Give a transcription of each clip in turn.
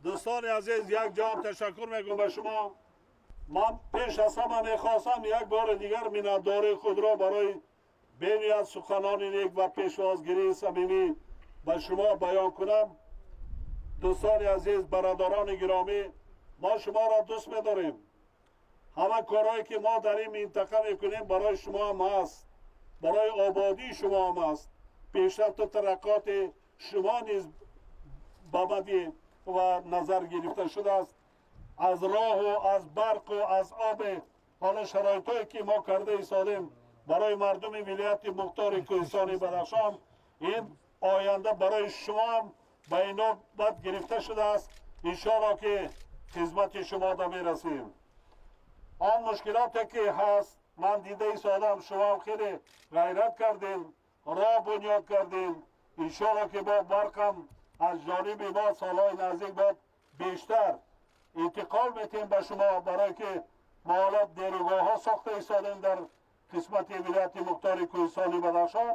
Дӯстони азиз, як ҷаҳон ташаккур мекунам ба шумо. Ман пеш аз ҳама мехостам як бори дигар миннатдории худро барои бениҳоят суханони нек ва пешвозгирии самимӣ ба шумо баён кунам. Дӯстони азиз, бародарони гиромӣ, мо шуморо дӯст медорем. Ҳама корҳое ки мо дар ин минтақа мекунем, барои шумо ҳам ҳаст, барои ободии шумо ҳам аст. Пешрафту тараққиёти шумо низ ба мадди ва назар гирифта шудааст. Аз роҳу аз барқу аз оби ҳоло шароитҳое ки мо карда истодем барои мардуми вилояти мухтори Кӯҳистони Бадахшон, ин оянда барои шумо ҳам ба инобат гирифта шудааст. Иншоалло ки хизмати шумо да мерасем. Он мушкилоте ки ҳаст, ман дида истодам, шумоам хеле ғайрат кардем, роҳ бунёд кардем. Иншоалло ки бо барқам аз ҷониби мо солҳои наздик бод бештар интиқол метиҳем ба шумо, барое ки мо ҳоло нерӯгоҳҳо сохта истодем дар қисмати вилояти мухтори Кӯҳистони Бадахшон,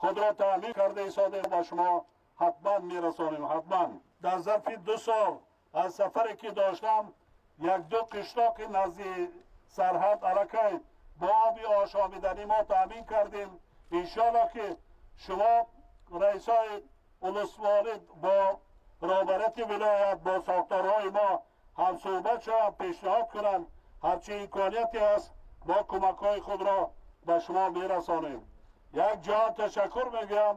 худро таъмин карда истодем, ба шумо ҳатман мерасонем, ҳатман. Дар зарфи 2 сол аз сафаре ки доштам, як-ду қишлоқи назди сарҳад аллакай бо оби ошомиданӣ мо таъмин кардем. Иншоалло ки шумо раисои улусворӣ бо роҳбарияти вилоят, бо сохторҳои мо ҳамсӯҳбат шаванд, пешниҳод кунанд, ҳарчи имконияте ҳаст, мо кӯмакҳои худро ба шумо мерасонем. Як ҷаҳон ташаккур мегӯям,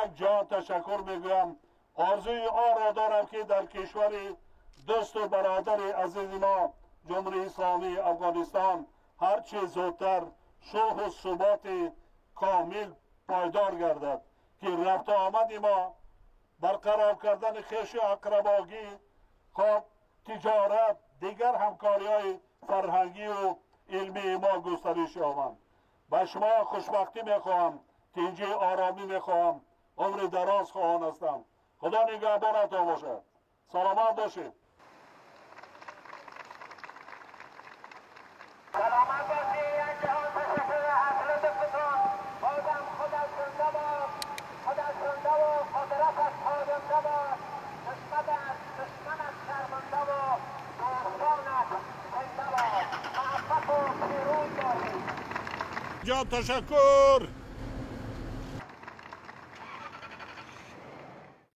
як ҷаҳон ташаккур мегӯям. Орзуи онро дорам ки дар кишвари дӯсту бародари азизи мо, Ҷумҳурии Исломии Афғонистон, ҳарчи зудтар сулҳу суботи комил пойдор гардад, ки рафту омади мо, барқарор кардани хешу ақрабогӣ, хоб, тиҷорат, дигар ҳамкориҳои фарҳангию илмии мо густариш ёбанд. Ба шумо хушбахтӣ мехоҳам, тинҷӣ, оромӣ мехоҳам, умри дароз хоҳон ҳастам. Худо нигаҳбонатон бошад, саломат бошед. Саломат бошӣ. Як ҷаҳон ташаккур аз лутфтон. Бозам худат зинда бод, худат зиндаву қудратат поянда бод. Душманат шармандаву дӯстонат зинда бод. Муваффақу пирӯз бошӣ. Ҷон, ташаккур.